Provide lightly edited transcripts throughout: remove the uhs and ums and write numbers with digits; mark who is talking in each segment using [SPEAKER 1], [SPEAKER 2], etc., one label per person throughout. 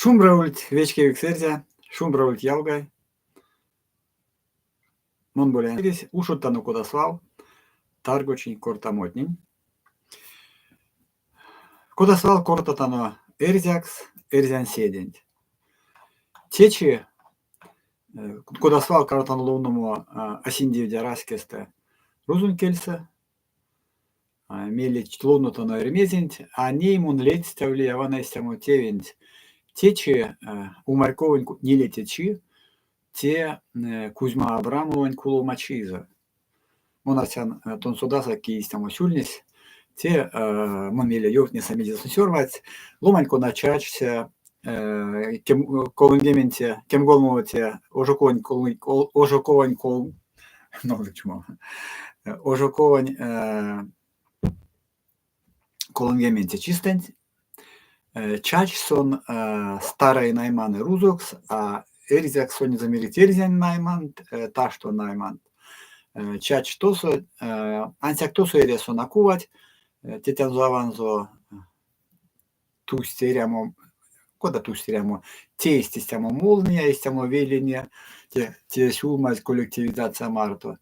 [SPEAKER 1] Шумбра ульть, вечкевикс эрзя, шумбра ульть, ялгай. Мон Боляень Сыресь. Ушодтано кода свал таргочинь кортамотнень. Кода свал кортатано эрзякс, эрзянседенть. Течи, кода свал карматано ловномо Асиндевдя раськестэ рузонь кельсэ, Мейле ловнотано Эрьмезенть, а ней мон ледстявлия вана истямо тевенть. Течи, умарьковонь нилеце чи, те Кузьма Абрамовонь кулома чизэ. Мон арсян, тон содасак, кие истямось ульнесь. Те, мон мейле ёвтнеса, мезе сон сёрмадсь. Ломань, кона чачсь колоньгеменце, кемголмовоце ожоковонь ожоковонь кол ожоковонь колоньгеменце чистэнть. Чачсь сон Старой Найманы рузокс, а эрзякс сонензэ мерить эрзянь Наймант, Ташто Наймант. Чачсь тосо, ансяк тосо эрясь сон а кувать, тетянзо-аванзо тусть эрямо, кода тусть эрямо, тейсть истямо молния, истямо велине, те, те сюлмазь коллективизация марто.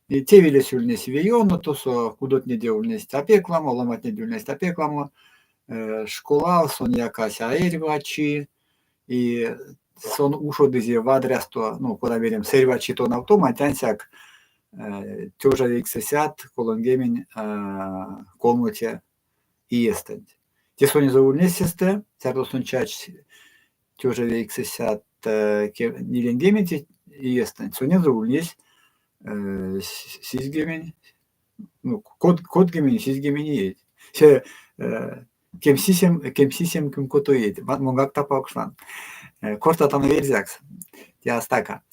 [SPEAKER 1] И те велесь ульнесь веёно, тосо кудотнеде ульнесть а пек ламо, ломантнеде ульнесть а пек ламо. Школав сон якась а эрьва чи, и сон ушодызе вадрясто, ну, кода меремс, эрьва чи тонавтоманть, ансяк тёжа вейксэсядт колоньгемень колмоце иестэнть. Те сонзэ ульнесь сестэ, зярдо сон чачсь тёжа вейксэсядт ниленьгеменце иестэнть, сонензэ ульнесь сизьгемень, ну, кодгемень, сизьгемень иеть. Се кемсисем, кемсисем кемготово иеть. Монгак тапавкшнан. Кортатано эрзякс. Те а стака.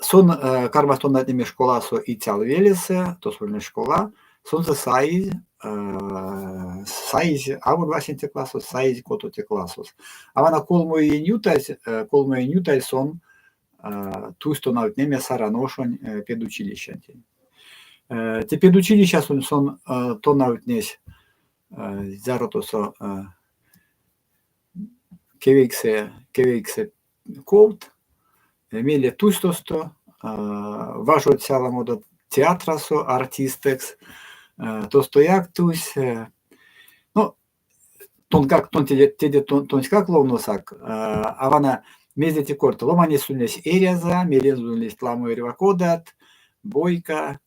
[SPEAKER 1] Сон кармась тонавтнеме школасо Ицял велесэ, тосо ульнесь школа. Сонзэ саизь, саизь аволь васенце классос, саизь котоце классос. А вана колмо иень ютазь, колмо иень ютазь сон тусь тонавтнеме Саран ошонь педучилищантень. Те педучилищасонть сон тонавтнесь зяро тосо кевейксэ, кевейксэ ковт, мейле тусь тосто, важодсь аламодо театрасо артистэкс, тостояк тусь. Ну, тонгак, тон теде, теде тонськак ловносак, а вана мезе те корты, ломанесь ульнесь эряза, мелензэ ульнесть ламо эрьва кодат, бойка.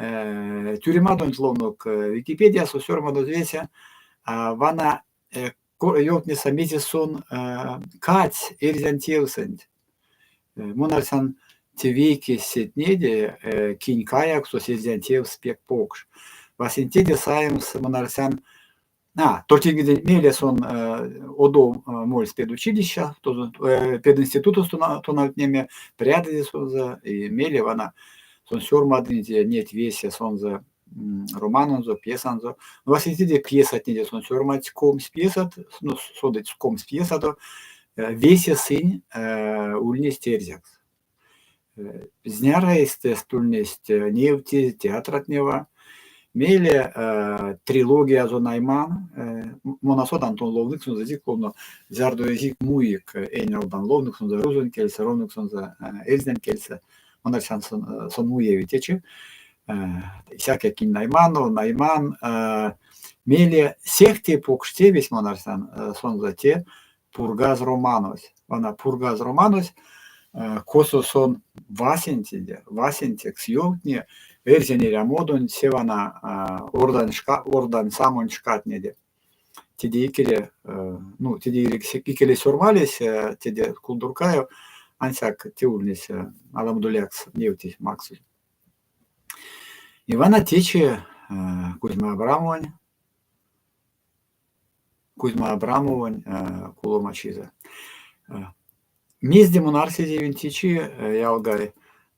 [SPEAKER 1] Тюремадонть ловнок Википедиясо, сёрмадозь весе. А вана ёвтнеса, мезе сон кадсь эрзянь тевсэнть. Мон арсян, те вейкесь сетнеде, кинь каявксось эрзянь тевс пек покш. Васенцеде саемс, мон арсян, а, тортингеденть мейле сон одов мольсь педучилища, пединститутос тонавтнеме, прядызе сонзэ, и мейле вана сон сёрмадынзе неть весе сонзэ романонзо, пьесанзо. Васенцеде пьесатнеде сон сёрмадсь 20 пьесат, ну, содыть 20 пьесадо, весе сынь ульнесть эрзякс. Зняро эйстэст ульнесть невтезь театратнева. Мейле трилогиязо Найман, мон а содан, тон ловнык сонзэ эзик ловно, зярдо эзик муик энялдан, ловнык сонзэ рузонь кельсэ, ловнык сонзэ эрзянь кельсэ. Мон арсян, сон муеви течи. Исяк кинь Найманов, Найман. Мейле сехте покш тевесь, мон арсян, сонзэ те Пургаз романось. Вана Пургаз романось, косо сон васенцеде, васенцекс ёвтни эрзянь эрямодонть се вана ордань шка, ордань самонь шкатнеде. Теде икеле, ну, теде икеле сёрмалесь теде Кулдуркаев, ансяк те ульнесь аламодо лиякс невтезь максозь. И вана течи Кузьма Абрамовонь Кузьма Абрамовонь кулома чизэ. Мезде мон арсезевинь течи, ялгай,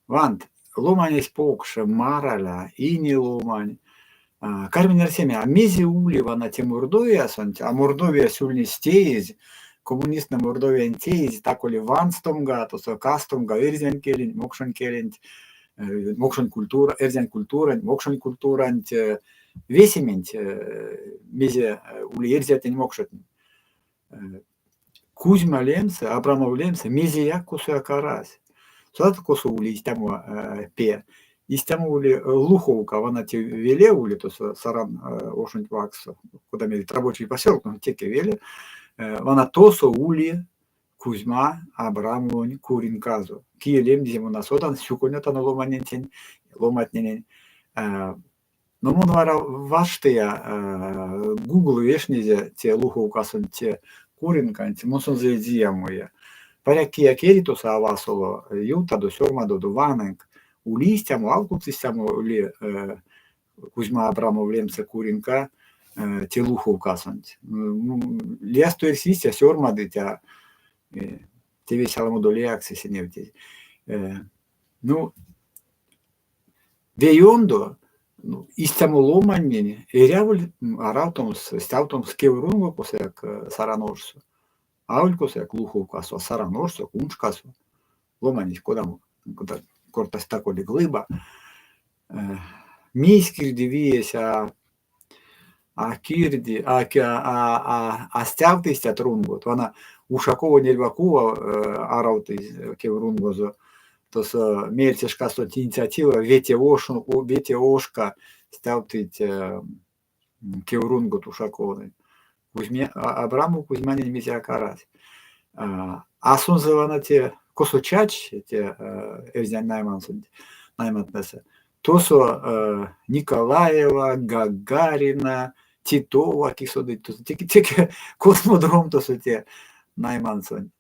[SPEAKER 1] вант, ломанесь покш, мараля, ине ломань. Карминь арсеме, а мезе ули вана те Мордовиясонть, а Мордовиясь ульнесь теезь, коммунистнэ Мордовиянь теезь, так-оли ванстомга, тосо кастомга эрзянь келенть, мокшонь келенть, мокшонь культура, эрзянь культуранть, мокшонь культуранть, весементь, мезе ули эрзятнень, мокшотнень. Кузьма лемсэ, Абрамов лемсэ мезеяк косояк арась. Содат, косо ули истямо пе? Истямо ули Луховка, вана те веле ули тосо Саран ошонть вакссо, кода мерить, рабочий посёлок, но теке веле. Вана тосо ули Кузьма Абрамовонь куринказо. Кие лемдизе, мон а содан, сюконятано ломанентень, ломатненень. Но мон вара варштыя, Google вешнизе те Луховкасонть те куринканть, мон сонзэ эзия муе. Паряк, кияк эри тосо а васоло, ёвтадо, сёрмадодо, ванынк. Ули истямо, алкукс истямо ули Кузьма Абрамов лемсэ куринка те Луховкасонть. Лиясто эрси истя, сёрмадыть, а тевесь аламодо лиякс эссе невтезь. Ну, ве ёндо истямо ломаннень эряволь аравтомс, стявтомс кеврунго косояк Саран ошсо. Аволь косояк Луховкасо, а Саран ошсо, куншкасо. Ломанесь кодамо, кода кортась та-коли глыба. Мейсь кирдивиесь а кирди, а стявты истят рунгот. Вана Ушаковонь эрьва кува аравтызь кеврунгозо. Тосо меельце шкастонть инициатива вете ош, вете ошка стявтыть кеврунгот Ушаковонень. Кузьме, Абрамов Кузьманень мезеяк арась. А сонзэ вана те, косо чачсь те эрзянь наймансонть, наймантнэсэ, тосо Николаева, Гагарина, Титова ки содыть, тосо теке, теке космодром тосо те наймансонть.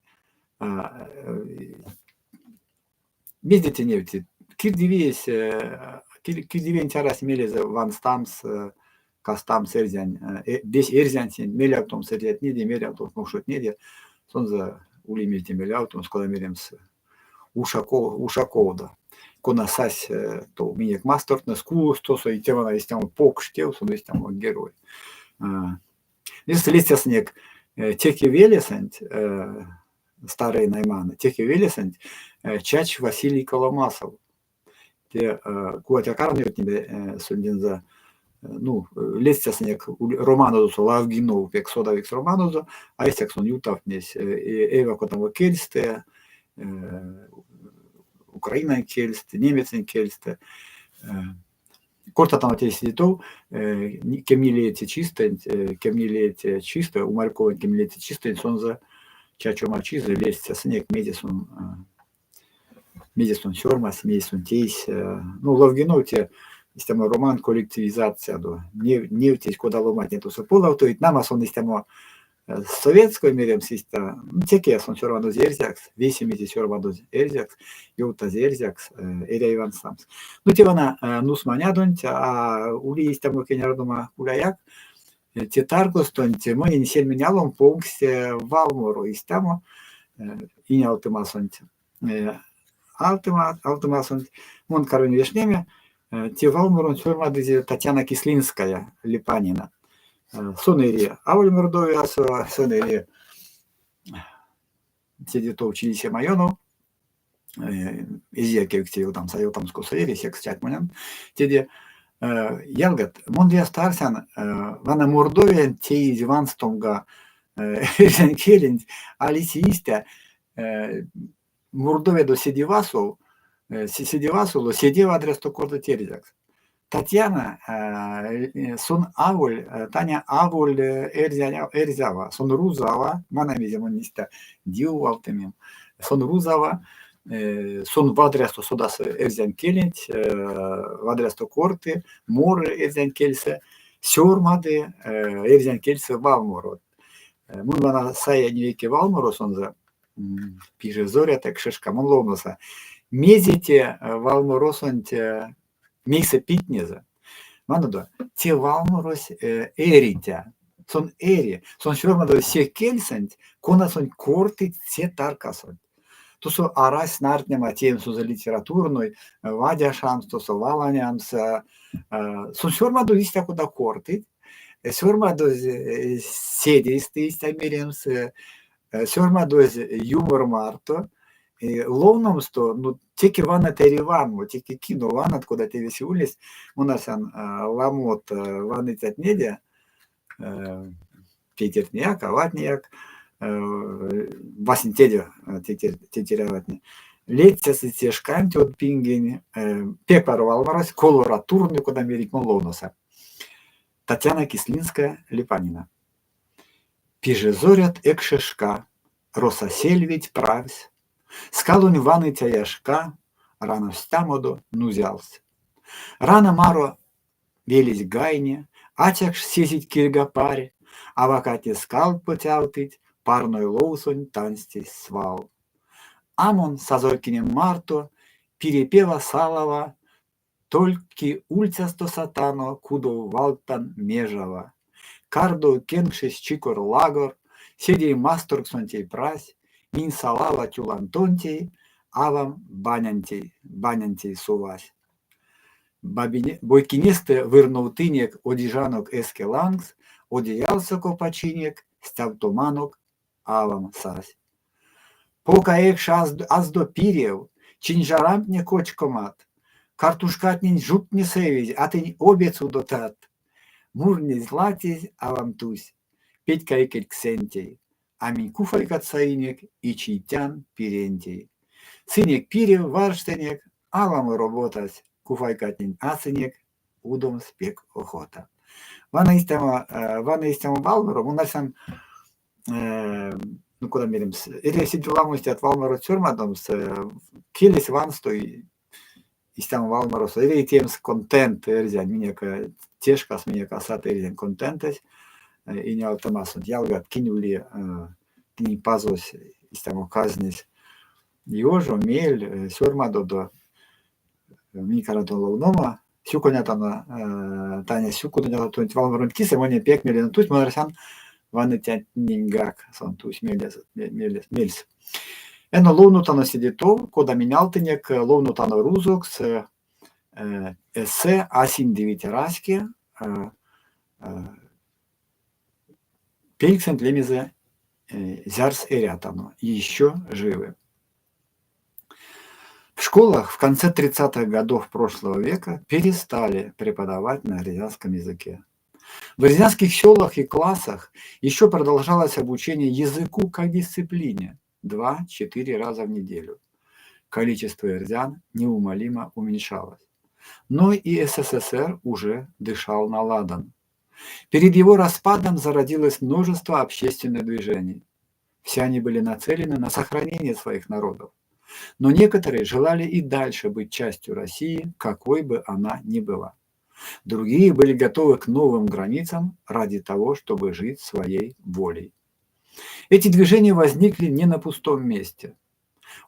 [SPEAKER 1] Мезде те невти? Кирдивиесь, кирдивиенть арась мелезэ ванстамс, кастамс эрзянь, весь эрзянсенть, мелявтомс эрзятнеде, мелявтомс мокшотнеде. Сонзэ ули мезде мелявтомс, кода меремс, Ушаков, Ушаковдо, кона сась тов минек мастортнэс, кулось тосо, и те вана истямо покш тев, сон истямо герой. Ледстясынек теке велесэнть, Старые Найманы, теке велесэнть чачсь Василий Коломасов. Те кувать а кармавтнеме сондензэ, ну, ледстясынек романозо Лавгинов пек содавикс романозо, а истяк сон ютавтнесь эрьва кодамо кельстэ, украинань кельстэ, немецень кельстэ. Кортатано те седе тов, кемнилееце чистэнть, кемнилееце чистэ, умарьковонь кемнилееце чистэнть сонзэ чачома чизэ ледстясынек, мезе сон мезе сон сёрмадсь, мезе сон тейсь. Ну, Лавгинов те истямо роман коллективизациядо, невтезь, кода ломантне тосо полавтовить. Нама, сон истямо советской меремс истя, ну, теке сон сёрмадозь эрзякс, весемезэ сёрмадозь эрзякс, ёвтазь эрзякс, эряви ванстамс. Ну, те вана нусманядонть, а ули истямо кенярдома куляяк. Те таргостонть монень сельмень алом понгсь валморо истямо инеалтымасонть. Алтымасонть мон карминь вешнеме, те валморонть сёрмадызе Татьяна Кислинская, Липанина. Сон эри аволь Мордовиясо, сон эри седе тов Чилисема ёнов. Эзия кевкстия ёвтамс, а ёвтамс косо эри, секс чатьмонян. Теде ялгат, мон лиясто арсян, вана Мордовиянть теизь ванстомга эрзянь келенть, а лиси истя, Мордовиядо седе васов, седе васоло, седе вадрясто кортыть эрзякс. Татьяна, сон аволь, Таня аволь эрзянь, эрзява, сон рузава, вана мезе монь истя дивавтымим. Сон рузава, сон вадрясто содасы эрзянь келенть, вадрясто корты, моры эрзянь кельсэ, сёрмады эрзянь кельсэ валморот. Мон вана саия вейке валморо сонзэ, Пиже зоря кшишка, мон ловноса. Мезе те валморосонть мейсэ питнезэ? Ванодо, те валморось эритя. Сон эри, сон сёрмадови се кельсэнть, конасонть кортыть се таркасонть. Тосо арась снартнема теемс сонзэ литературной, вадяшамс, тосо валанямс. Сон сёрмадови истя, кода кортыть, сёрмадозь седейстэ истя меремс, сёрмадозь юмор марто. Ловномсто, ну, теке ванат эриванмо, теке кино ванат, кода те весе ульнесь. Мон арсян, ламот ваныцятнеде, тейтертнеяк, аватнеяк. Васень теде тейтерь-аватне. Ледстясызь те шканть од пингень. Пек паро валморось, колоратурной, кода мерить, мон ловноса. Татьяна Кислинская-Липанина. Пиже зорят экше шка, Роса сельведь правсь, Скалонь ваныця Яшка Рана стямодо нузялдсь. Рана маро велесь гайни, Атякш сезить кирьгапарь, Авакатне скалт потявтыть, Парной ловсонь танстесь свал. А мон сазоркинем марто Пирепева салава Тольки ульцясто сатано, Кудов валгтан межава. Кардо кенкшесь чикор-лагор, Седей масторксонтей прась, Минь салава цюлантонтей, Авам банянтей совась. Бойкинестэ вырновтынек одижанок эске лангс, одеялсо копачинек, стявтоманок авам сась. Пока экше аздо пирев, чиньжарамтне кочкомат, Картушкатнень жуктне сэвизь, а тынь обедс удотадт. Мурнезь-ладсезь авам тусь Петька икельксэнтей, а минь куфайкат саинек и чийтян пирентей. Сынек пирев, варштынек, аламо роботась, куфайкатнень ацынек, удомс пек охота. Вана истямо, вана истямо валморо, мон арсян, ну кода меремс, эряви седе ламо истят валморот сёрмадомс, келесь ванстови истямо валморосо, эряви теемс контент эрзянь, минек те шкас минек а саты эрзянь контентэсь инеалтымасонть. Ялгат, кинь ули, кинень пазось истямо казнесь, ёжо, мель, сёрмадодо минь карматано ловномо. Сюконятано, Таня, сюконятано тонть валморонть кисэ, монень пек мелезэм тусь, мон арсян ваныцятненьгак сон тусь мельс. Эно ловнотано седе тов, кода минь алтынек, ловнотано рузокс эссе А синдевить раське пельксэнть лемезэ Зярс эрятано, Еще живы. В школах в конце 30-х годов прошлого века перестали преподавать на эрзянском языке. В эрзянских селах и классах еще продолжалось обучение языку как дисциплине 2-4 раза в неделю. Количество эрзян неумолимо уменьшалось. Но и СССР уже дышал на ладан. Перед его распадом зародилось множество общественных движений. Все они были нацелены на сохранение своих народов. Но некоторые желали и дальше быть частью России, какой бы она ни была. Другие были готовы к новым границам ради того, чтобы жить своей волей. Эти движения возникли не на пустом месте.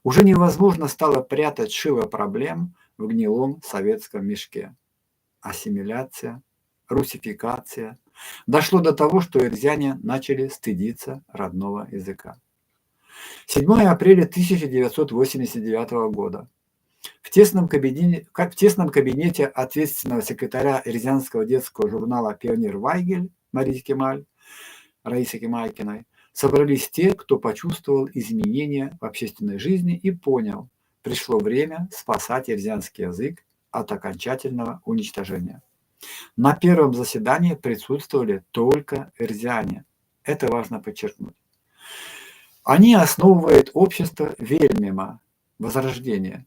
[SPEAKER 1] Уже невозможно стало прятать шило проблем в гнилом советском мешке. Ассимиляция, русификация. Дошло до того, что эрзяне начали стыдиться родного языка. 7 апреля 1989 года. В тесном кабинете, в тесном кабинете ответственного секретаря эрзянского детского журнала «Пионер Вайгель» Марии Кемаль, Раисы Кемайкиной собрались те, кто почувствовал изменения в общественной жизни и понял, пришло время спасать эрзянский язык от окончательного уничтожения. На первом заседании присутствовали только эрзяне. Это важно подчеркнуть. Они основывают общество Вельмема, Возрождение.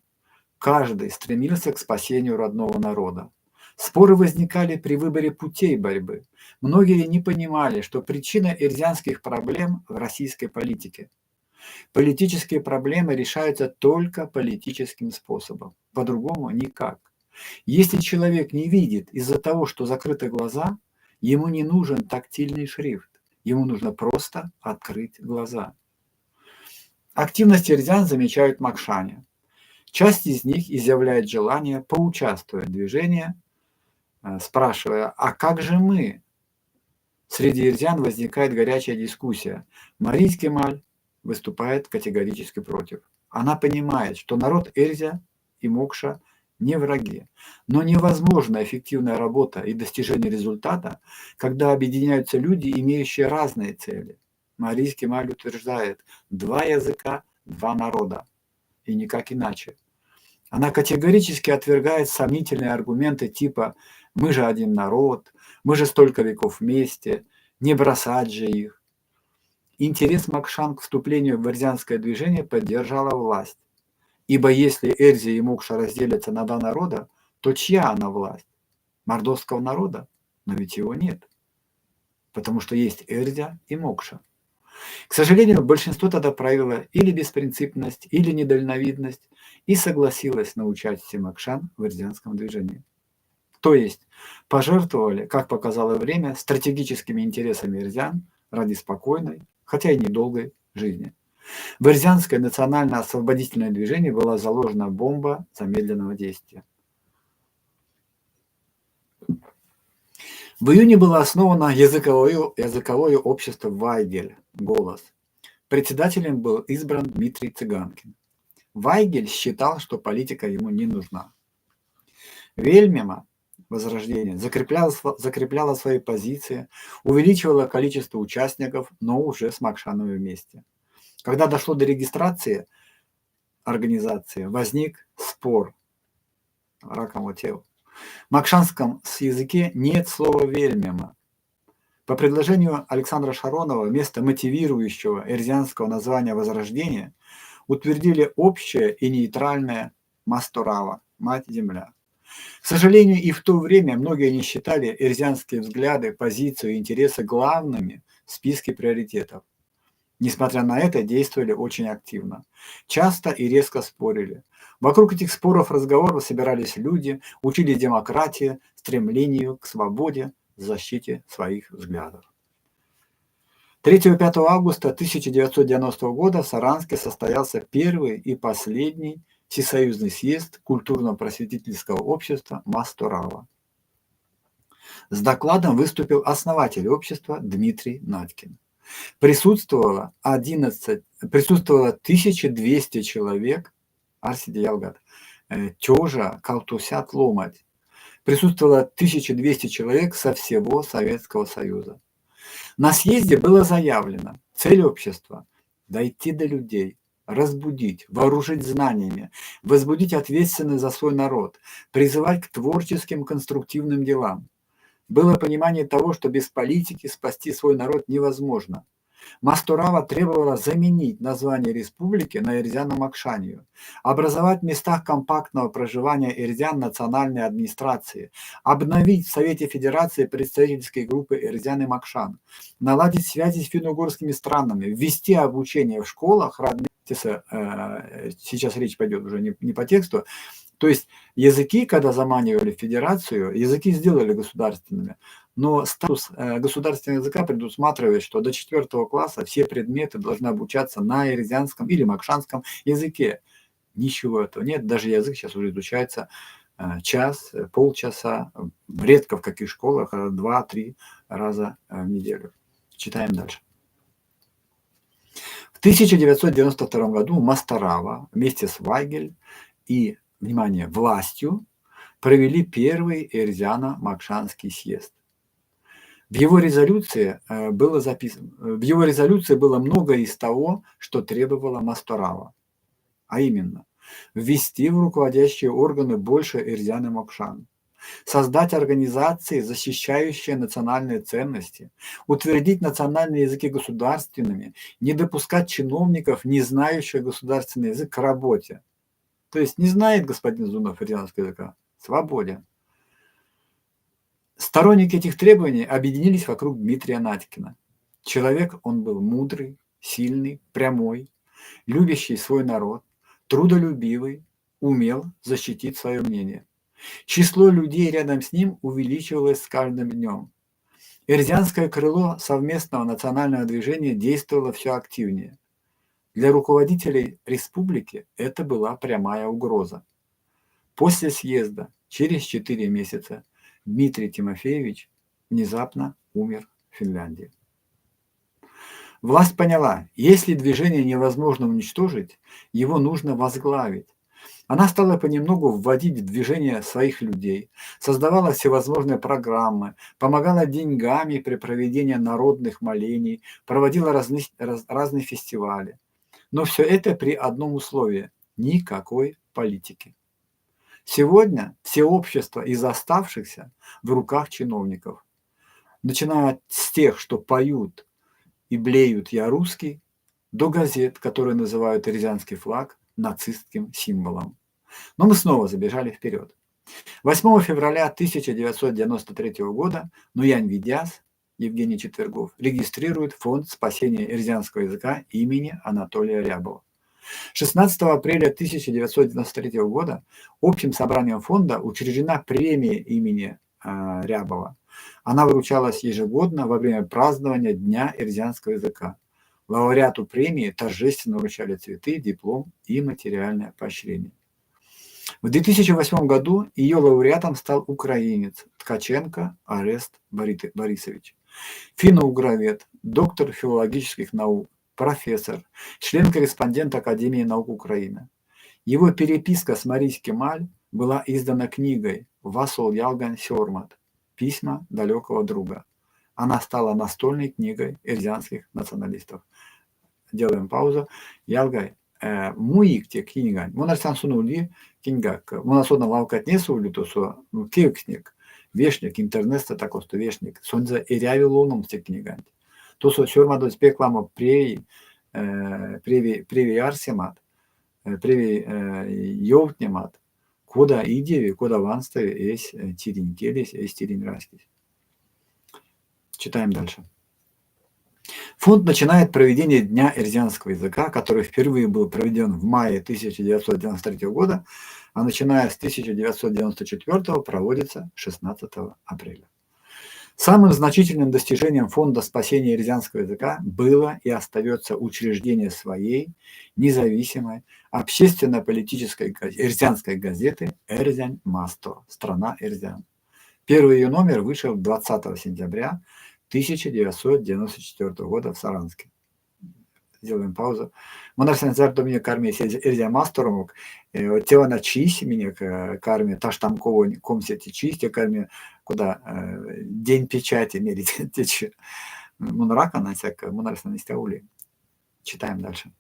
[SPEAKER 1] Каждый стремился к спасению родного народа. Споры возникали при выборе путей борьбы. Многие не понимали, что причина эрзянских проблем в российской политике. Политические проблемы решаются только политическим способом. По-другому никак. Если человек не видит из-за того, что закрыты глаза, ему не нужен тактильный шрифт. Ему нужно просто открыть глаза. Активность эрзян замечают мокшане. Часть из них изъявляет желание поучаствовать в движении, спрашивая, а как же мы? Среди эрзян возникает горячая дискуссия. Маризь Кемаль выступает категорически против. Она понимает, что народ эрзя и мокша не враги. Но невозможна эффективная работа и достижение результата, когда объединяются люди, имеющие разные цели. Маризь Кемаль утверждает, два языка, два народа. И никак иначе. Она категорически отвергает сомнительные аргументы типа «мы же один народ», «мы же столько веков вместе», «не бросать же их». Интерес мокшан к вступлению в эрзянское движение поддержала власть. Ибо если эрзя и мокша разделятся на два народа, то чья она власть? Мордовского народа? Но ведь его нет. Потому что есть эрзя и мокша. К сожалению, большинство тогда проявило или беспринципность, или недальновидность и согласилось на участие мокшан в эрзянском движении. То есть пожертвовали, как показало время, стратегическими интересами эрзян ради спокойной, хотя и недолгой жизни. В эрзянское национально-освободительное движение была заложена бомба замедленного действия. В июне было основано языковое общество «Вайгель. Голос». Председателем был избран Дмитрий Цыганкин. Вайгель считал, что политика ему не нужна. Вельмема Возрождение закрепляло свои позиции, увеличивало количество участников, но уже с Мокшановым вместе. Когда дошло до регистрации организации, возник спор. Раком В мокшанском языке нет слова «вельмема». По предложению Александра Шаронова вместо мотивирующего эрзянского названия «Возрождение» утвердили общее и нейтральное «Масторава» – «Мать-Земля». К сожалению, и в то время многие не считали эрзянские взгляды, позицию и интересы главными в списке приоритетов. Несмотря на это, действовали очень активно. Часто и резко спорили. Вокруг этих споров, разговоров собирались люди, учили демократии, стремлению к свободе, защите своих взглядов. 3-5 августа 1990 года в Саранске состоялся первый и последний Всесоюзный съезд культурно-просветительского общества «Масторава». С докладом выступил основатель общества Дмитрий Надькин. Присутствовало 1200 человек, арседе, ялгат, тёжа кавтосядт ломанть. Присутствовало 1200 человек со всего Советского Союза. На съезде было заявлено: цель общества – дойти до людей, разбудить, вооружить знаниями, возбудить ответственность за свой народ, призывать к творческим конструктивным делам. Было понимание того, что без политики спасти свой народ невозможно. Масторава требовала заменить название республики на Эрзяно-Мокшанью, образовать в местах компактного проживания эрзян национальной администрации, обновить в Совете Федерации представительские группы эрзян и мокшан, наладить связи с финно-угорскими странами, ввести обучение в школах родных. Сейчас речь пойдет уже не по тексту. То есть языки, когда заманивали в федерацию, языки сделали государственными, но статус государственного языка предусматривает, что до 4 класса все предметы должны обучаться на эрзянском или мокшанском языке. Ничего этого нет, даже язык сейчас уже изучается час, полчаса, редко в каких школах, 2-3 раза в неделю. Читаем дальше. В 1992 году Масторава вместе с Вайгель и, внимание, властью провели первый Эрзяно-Мокшанский съезд. В его резолюции было записано, в его резолюции было многое из того, что требовала Масторава, а именно ввести в руководящие органы больше эрзян и мокшан, создать организации, защищающие национальные ценности, утвердить национальные языки государственными, не допускать чиновников, не знающих государственный язык, к работе. То есть не знает господин Зунов эрзянского языка, свободен. Сторонники этих требований объединились вокруг Дмитрия Надькина. Человек он был мудрый, сильный, прямой, любящий свой народ, трудолюбивый, умел защитить свое мнение. Число людей рядом с ним увеличивалось с каждым днем. Эрзянское крыло совместного национального движения действовало все активнее. Для руководителей республики это была прямая угроза. После съезда, через 4 месяца, Дмитрий Тимофеевич внезапно умер в Финляндии. Власть поняла, если движение невозможно уничтожить, его нужно возглавить. Она стала понемногу вводить в движение своих людей, создавала всевозможные программы, помогала деньгами при проведении народных молений, проводила разные фестивали. Но все это при одном условии – никакой политики. Сегодня все общество из оставшихся в руках чиновников. Начиная с тех, что поют и блеют «Я русский», до газет, которые называют эрзянский флаг нацистским символом. Но мы снова забежали вперед. 8 февраля 1993 года Нуянь Видяз Евгений Четвергов регистрирует Фонд спасения эрзянского языка имени Анатолия Рябова. 16 апреля 1993 года общим собранием фонда учреждена премия имени Рябова. Она вручалась ежегодно во время празднования Дня эрзянского языка. Лауреату премии торжественно вручали цветы, диплом и материальное поощрение. В 2008 году ее лауреатом стал украинец Ткаченко Орест Борисович. Финно-угровед, доктор филологических наук, профессор, член-корреспондент Академии наук Украины. Его переписка с Марись Кемаль была издана книгой «Васол ялгань сёрмат. Письма далекого друга». Она стала настольной книгой эрзянских националистов. Делаем паузу. Ялгай, муик те книганть. Мон арсян сон ули киньгак. Мон а содан лавкатнесэ ули тосо, ну, кевкстнек. Вешнек, интернетстэ та-косто вешнек. Сонзэ эряви ловномс те книганть. Тосо сёрмадозь пек ламо превей, превей, превей арсемат, превей ёвтнемат, кода идеви, кода ванстови эсь тиринь келесь, эсь тиринь раськесь. Читаем дальше. Фонд начинает проведение Дня эрзянского языка, который впервые был проведен в мае 1993 года, а начиная с 1994 проводится 16 апреля. Самым значительным достижением Фонда спасения эрзянского языка было и остается учреждение своей независимой общественно-политической эрзянской газеты «Эрзянь Мастор. Страна эрзян». Первый ее номер вышел 20 сентября 1994 года в Саранске. Сделаем паузу. Мон арсян, зярдо минек карми Эрзя Масторонок, те вана чись минек карми таштамковонь 20 чись, те карми кода день печати мерить течи. Мон ракан, ансяк мон арсян истя ули. Читаем дальше.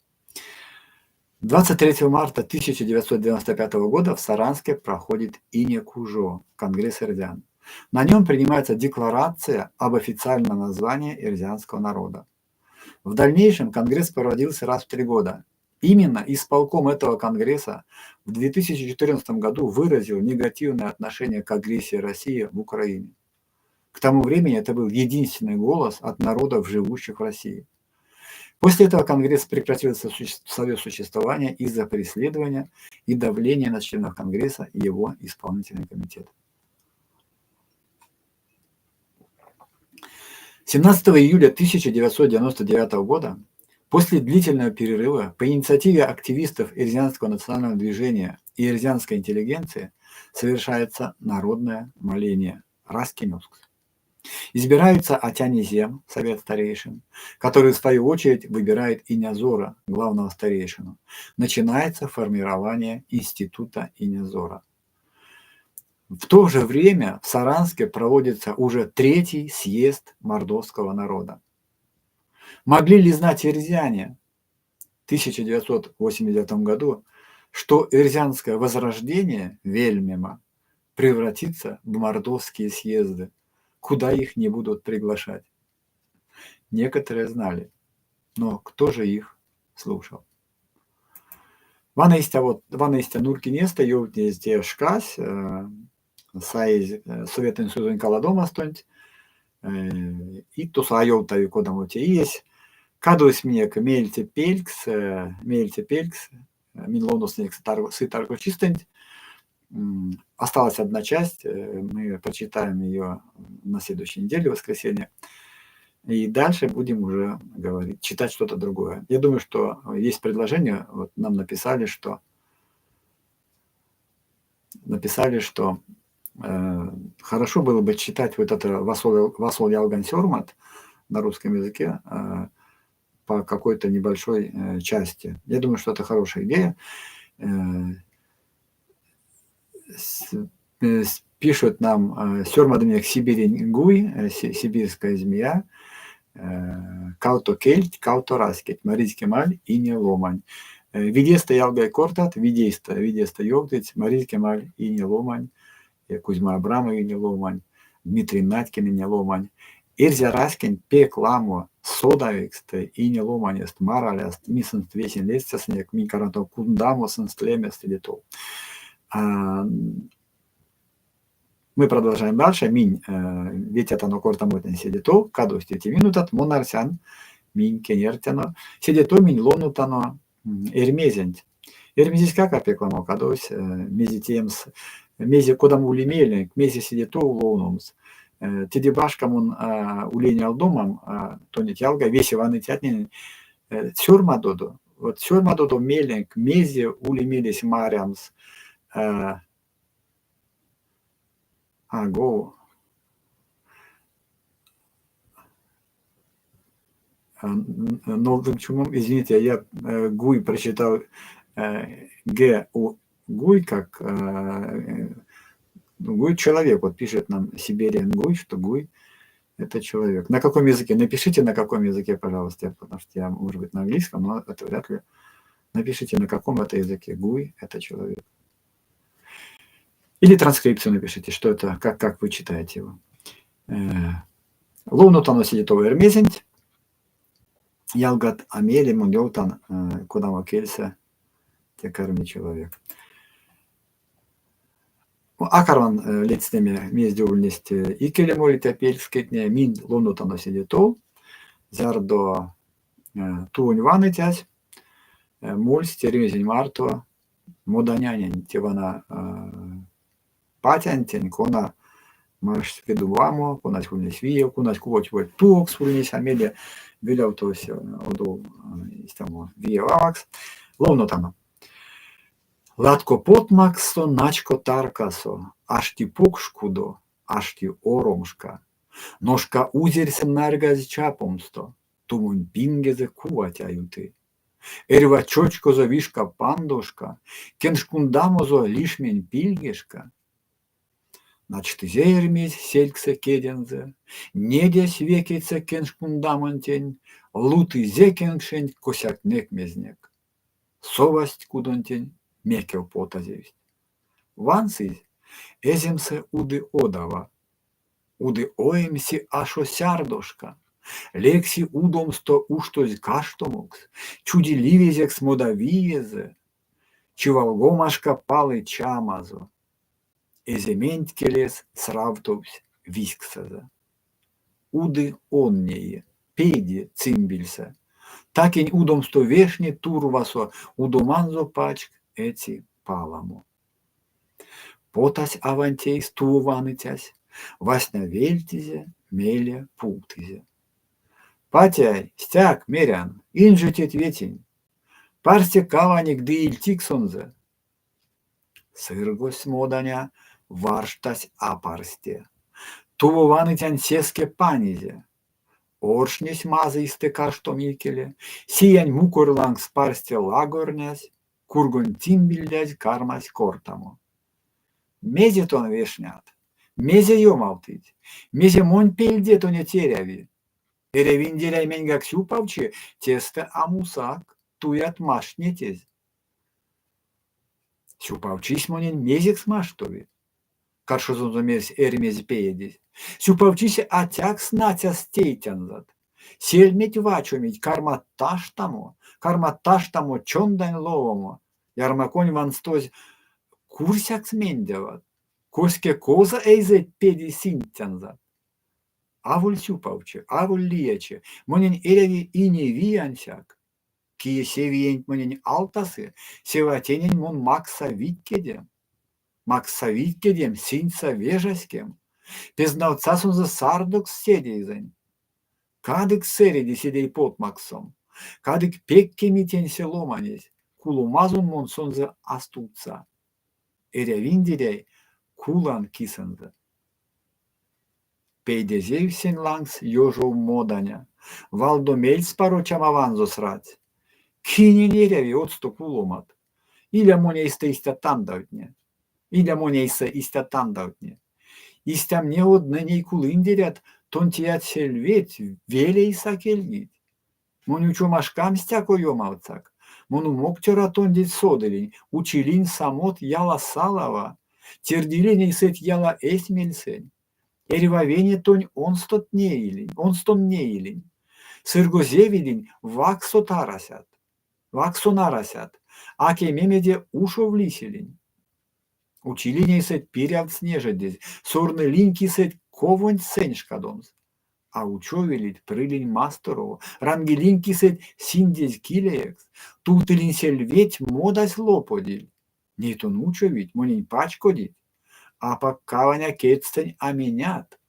[SPEAKER 1] 23 марта 1995 года в Саранске проходит Инекужо, Конгресс эрзян. На нем принимается декларация об официальном названии эрзянского народа. В дальнейшем Конгресс проводился раз в 3 года. Именно исполком этого Конгресса в 2014 году выразил негативное отношение к агрессии России в Украине. К тому времени это был единственный голос от народов, живущих в России. После этого Конгресс прекратил свое существование из-за преследования и давления на членов Конгресса и его исполнительный комитет. 17 июля 1999 года, после длительного перерыва, по инициативе активистов Эрзянского национального движения и эрзянской интеллигенции совершается народное моление Раськень озкс. Избираются Атянь Эзем, совет старейшин, который в свою очередь выбирает Инязора, главного старейшину. Начинается формирование института Инязора. В то же время в Саранске проводится уже третий съезд мордовского народа. Могли ли знать эрзяне в 1989 году, что эрзянское возрождение вельмема превратится в мордовские съезды, куда их не будут приглашать? Некоторые знали, но кто же их слушал? Вана истя вот, вана истя нурькинестэ ёвтнезь те шкась, саезь Советэнь Союзонь каладомастонть, и тосо а ёвтави кодамо те иесь. Кадовсь минек меельце пелькс, меельце пелькс, минь ловносынек сы таргочистэнть. Осталась одна часть, мы прочитаем ее на следующей неделе, в воскресенье. И дальше будем уже говорить, читать что-то другое. Я думаю, что есть предложение, вот нам написали, что хорошо было бы читать вот это Васол ялгань сёрмат на русском языке по какой-то небольшой части. Я думаю, что это хорошая идея. Пишут нам сёрмадынек Сибирень гуй, сибирская змея, кавто кельть, кавто раськеть, Маризь Кемаль ине ломань. Видестэ, ялгай, кортат, видестэ, видестэ ёвтыть, Маризь Кемаль ине ломань, Кузьма Абрамов ине ломань, Дмитрий Надькин ине ломань. Эрзя раськенть пек ламо содавикст ине ломанест, мараляст, минь сынст весень ледстясынек, минь карматано кундамо сынст лемест седе тов. Мы продолжаем дальше. Минь ветятано кортамотнень седе тов, кадовсть 5 минутат, мон арсян, минь кенертяно. Седе тов минь ловнотано Эрьмезенть. Эрьмезеськак а пек ламо кадовсь, мезе теемс, мезе кодамо ули меленк, мезе седе тов ловномс. Теде башка мон улинь алдомам, тонеть ялга, весе ваныцятненень сёрмадодо, вот сёрмадодо меленк, мезе ули мелесь марямс. А, go. Новым чумом, извините, я Гуй прочитал Г У Гуй как Гуй человек, вот пишет нам Сибириан Гуй, что Гуй это человек. На каком языке? Напишите, на каком языке, пожалуйста, потому что я, может быть, на английском, но это вряд ли. Напишите, на каком это языке. Гуй это человек. Или транскрипцию напишите, что это, как вы читаете его. Ловнотано седе тов Эрьмезенть. Ялгат а мейле мон ёвтан, кодамо кельсэ те карми человек. А карман ледстнеме мезде ульнесть икеле молиця пелькскетне, минь ловнотано седе тов, зярдо тувонь ваныцясь мольсь Эрьмезень марто Моданянень, те вана патянтень, кона маштсь ведувамо, конась ульнесь виев, конась кувать тувокс ульнесь, а мейле велявтовсь одов истямо виев авакс. Ловнотано. Латко потмакссо начко таркасо, ашти покш кудо, ашти оромшка. Ношка узерьсэ нарьгазь чапомсто, тувонь пингезэ кувать а юты. Эрьва чочкозо вишка пандошка, кенкшкундамозо лишмень пильгешка. Начтызе Эрьмезь сельгсэ кедензэ, недясь ве кедьсэ кенкшкундамонтень, лутызе кенкшенть косякнек-мезнек. Совасть кудонтень, мекев потазевсть. Вансызь, эземсэ уды од ава. Уды оймси ашо сярдошка. Лекси удомсто уштозь каштомокс, чуди ливезекс модавиезэ, чивалгомашка палы чамазо. Эзементь келес сравтовсь визьксэзэ. Уды он неи, пейди циндильсэ. Такень удомсто вешни турвасо удоманзо пачк эци паламо. Потась аванть эйс тувованыцясь, васня вельтизе, мейле пултызе. Патяй, стяк, мерян, инже теть ветинь. Парсте каваник ды ильтик сонзэ. Сыргозсь Моданя, варштась апарсте. Тувованыцянть сеске панизе. Оршнесь мазыйстэ каштом икеле, сиянь мукорь лангс парсте лагорнясь, кургонь цимбельдязь кармась кортамо. Мезе тон вешнят? Мезе ёмавтыть? Мезе монь пельде тонеть эряви? Эрявиндеряй меньгак сюпавчи, тестэ а мусак, туят маштнетезь. Сюпавчись монень мезекс маштови? Каршозонзо мерсь Эрьмезь пеедезь. Сюпавчись атякс нацяс тейтянзат. Сельметь вачомить, кармат таштамо, кармат таштамо чондань ловомо. Ярмаконь ванстозь курсякс мендяват, коське коза эйзэть педи синдтянзат. Аволь сюпавчи, аволь лиячи, монень эряви ине вий ансяк. Кие се виенть монень алтасы, севатенень мон максса вить кедем. Максса вить кедем, синдьса вежаськем. Пезнавтса сонзэ сардокс седейзэнь. Кадык сэреди седей потмаксом, кадык пек кеми тень се ломанесь, куломазон мон сонзэ а стувтса. Эрявиндеряй, кулан кисэнзэ. Пейдезевсь сень лангс ёжов Моданя, валдо мельспаро чамаванзо срадсь. Кинень эряви одсто куломат? Иля монь эйстэ истя тандавтне. Иля монь эйсэ истя тандавтне. Истя мне однэ ней кулындерят, тон теят сельведть, велейс а кельгить. Монь учома шкам стяко ёмавтсак. Мон умок цёра тондеть содылинь, училинь самот яла салава, тердилинь эйсэть яла эсь мельсэнь. Эрьва вене тонь онстот неилинь, онстом неилинь. Сыргозевилинь, вакссот арасят, вакссон арасят, а кемемеде ушов лисилинь. Училинь эйсэть пирявтс нежедезь, сорнылинь кисэть ковонть сэньшкадомс. А учовилить, прылинь масторов, рангилинь кисэть синдезь килеекс, тувтылинь сельведть, модась лоподиль. Ней тон учовить, монень пачкодить. Апак каваня кедьстэнь а менят.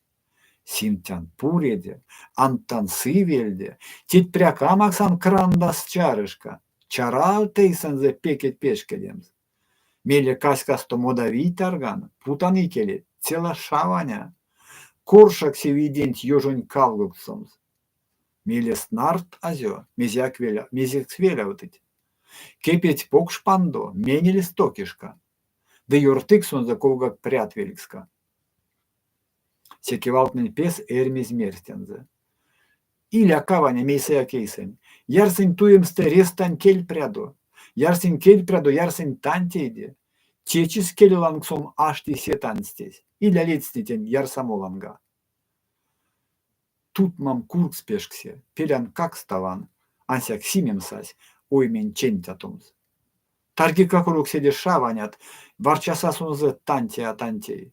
[SPEAKER 1] Симдтян пуреде, андтан сывельде, теть пряка максан крандаз чарышка, чаравт эйсэнзэ пекеть пешкедемс. Мейле каськасто модавий тарган, путан икелеть, цела шаваня. Коршак се вийденть ёжонь калгодстомс. Мейле снарт азё, мезеяк мезекс велявтыть. Кепедть покш пандо, менельс токишка, ды ёртык сонзэ ковгак прят велькска. Секе валтнэнь пес Эрьмезь мерсь тензэ: Иля каваня мейсэяк эйсэнь. Ярсынь туемстэ рестань кель прядо. Ярсынь кель прядо, ярсынь тантейде. Течис кель лангсом ашти се танстесь. Иля ледстне тень ярсамо ланга. Тутмам кургс пешксе, пелян какставан, ансяк симем сась, оймень чентятомс. Таргика курок седе шаванят, варчаса сонзэ тантей а тантей.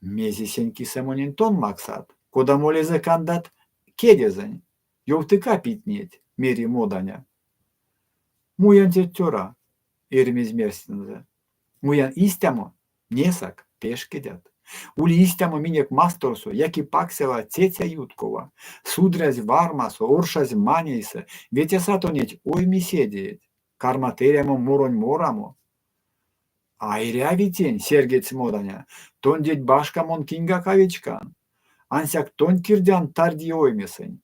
[SPEAKER 1] Мезе сень кисэ монень тон максат, кодамо лезэ кандат кедезэнь? Ёвтыка питнеть, мери Моданя. Муян теть цёра, Эрьмезь мерсь тензэ. Муян истямо, несак, пешкедят. Ули истямо минек масторсо, яки паксява цеця юткова, судрязь вармасо, оршазь манейсэ, ветяса тонеть ойме седееть, кармат эрямо моронь морамо. А эряви тень, серьгедсь Моданя, тондеть башка мон киньгак а вечкан. Ансяк тонь кирдян тарди оймесэнь.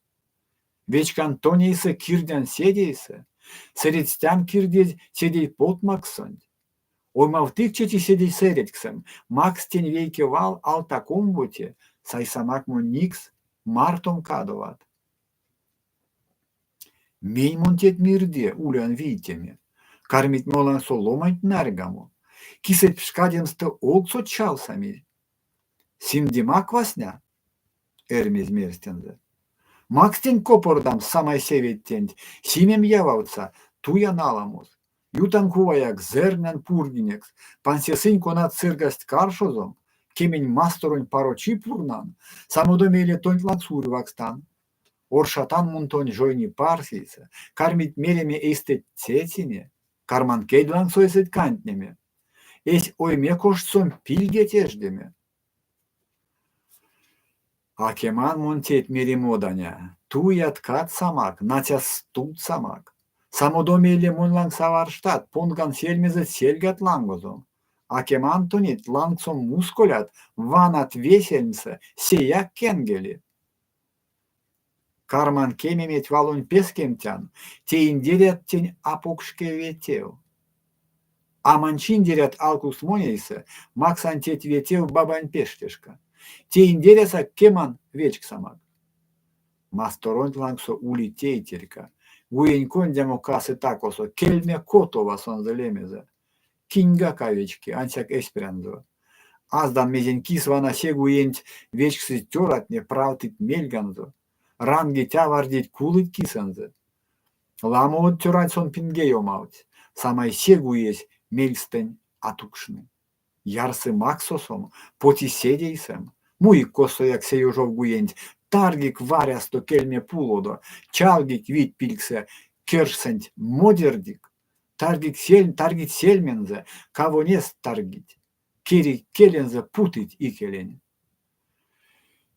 [SPEAKER 1] Вечкан тонь эйсэ, кирдян седейсэ. Сэредстян кирдезь седей потмакссонть. Оймавтык чечи седей сэредьксэм, макст тень вейке вал, алтак омбоце, сайсамак монь никс, мартом кадоват. Мень мон теть мирде улян вийтеме? Кармить монь лангсо ломанть нарьгамо. Кисэть пшкадемстэ олгсот чавсамизь. Симдемак васня, Эрьмезь мерсь тензэ. Макст тень копордамс самай се ведтенть, симем явавтса, туян аламос. Ютан куваяк, зэрнян пурьгинекс, пансесынь конат сыргасть каршозон, кемень масторонь парочи пурнан, самодо мейле тонть лангс урьвакстан. Оршатан мон тонь жойни парсейсэ, кармить мереме эйстэть цецине, карман кедь лангсо эсеть кандтнеме, эсь ойме коштсом пильгеть эждеме. А кеман мон теть, мери Моданя, туят кадсамак, нацяс стувтсамак. Самодо мейле монь лангс а варштат, понган сельмезэть сельгат лангозом. А кеман тонеть, лангсом мусколят, ванат ве сельмсэ, сеяк кенгели. Карман кемеметь валонь пес кемтян, теиндерят тень апокшке ве тев. А манчиндерят алкукс монь эйсэ, максан теть ве тев бабань пештешка. Теиндерясак, кеман, вечксамак. Масторонть лангсо ули тейтерька. Гуень кондямо касы та-косо, кельме Котова сонзэ лемезэ. Киньгак а вечки, ансяк эсь прянзо. Аздан мезень кис вана се гуенть вечксызь цёратне, правтыть мельганзо. Рангить, авардить, кулыть кисэнзэ. Ламо од цёрат сон пинге ёмавтсь, самай се гуесь мельстэнь а тукшны. Ярсы максосом, поти седейсэм. Муик косояк се ёжов гуенть, таргик варясто кельме пулодо, чалгик вить пильгсэ кершсэнть модердик, таргик сель, таргить сельмензэ, кавонест таргить, керить келензэ путыть икелень.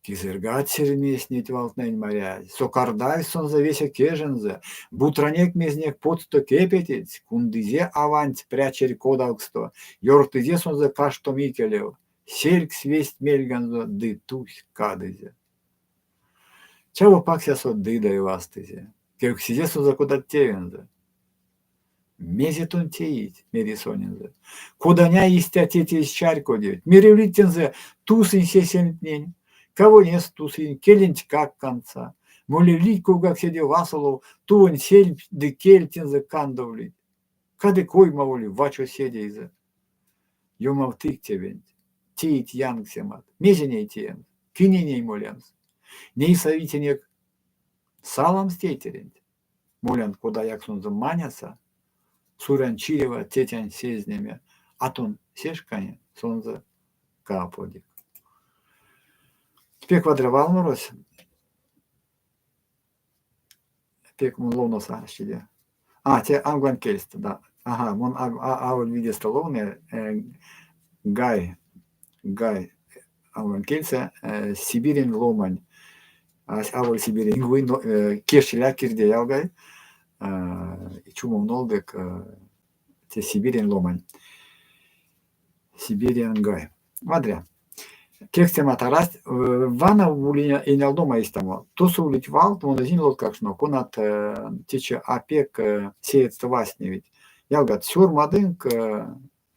[SPEAKER 1] Кизэрьгадсь Эрьмезь неть валтнэнь марязь, сокардавсь сонзэ весе кежензэ, бутранек-мезнек потсто кепететсь, кундызе аванть прячерь кодавксто, ёртызе сонзэ каштом икелев, сельгсь весть мельганзо ды тусь кадызе. Чаво паксясо Дыдай вастызе, кевкстизе сонзэ кодат тевензэ. Мезе тон теить, мери сонензэ. Коданя истя теть эзь чарькодевть, меревлить тензэ тусынь се сельмтнень, кавонест тусынь, келентькак кандса. Молевлить ковгак седе васолов, тувонь сельмть ды кель тензэ кандовлить. Кадык оймаволь вачо седейзэ. Ёмавтык тевенть. Теить янксемат. Мезе ней теемс? Кинень ней молемс? Ней сави тенек саламс тейтеренть. Молян кодаяк сонзэ маняса, Сурань чирева тетянь сезнеме, а тон се шкане сонзэ каподик. Пек вадря валморось. Пек мон ловноса аштиде. А, те англань кельстэ, да. Ага, мон аволь видестэ ловныя. Гай, гай англань кельсэ Сибирень ломань. Аволь Сибирень гуй, но кеж иля кирде, ялгай. Чумом нолдык, те Сибирень ломань. Siberian Guy. Вадря. Кевкстемат арасть. Вана ули энялдома истямо. Тосо улить валт, мон эзинь лоткакшно, конат течи а пек сеедьстэ вастневить. Ялгат, сёрмадынк,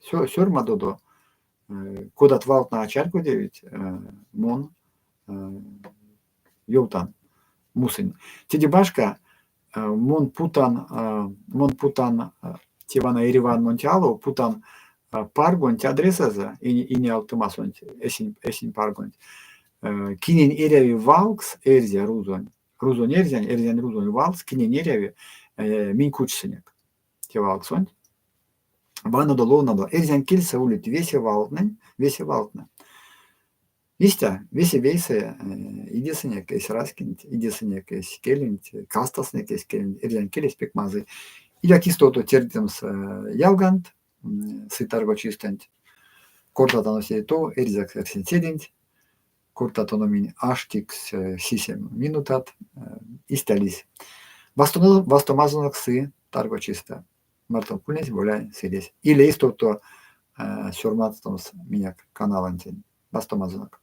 [SPEAKER 1] сёрмадодо, кодат валтнэ а чарькодевить, мон ёвтан, мусынь. Теде башка, мон путан, мон путан те вана Ереванонть ало, путан паргонть адресэзэ инеалтымасонть, эсень, эсень паргонть. Кинень эряви валкс эрзя рузонь, рузонь эрзянь, эрзянь рузонь валкс, кинень эряви, минь кучсынек те валксонть. Ванодо, ловнодо, эрзянь кельсэ улить весе валтнэнь, весе валтнэ. Истя, весе вейсэ идесынек эсь раськенть, идесынек эсь келенть, кастасынек эсь келенть. Эрзянь келесь пек мазый. Иляк истото тердемс ялганть сы таргочистэнть. Кортатано седе тов эрзякс эрсицеденть. Кортатано минь аштикс сисем минутат. Истя лиссь. Вастомазонок сы таргочистэ. Мартонк ульнесь Боляень Сыресь. Иля истовто сёрмадстомс минек каналонтень. Вастомазонок.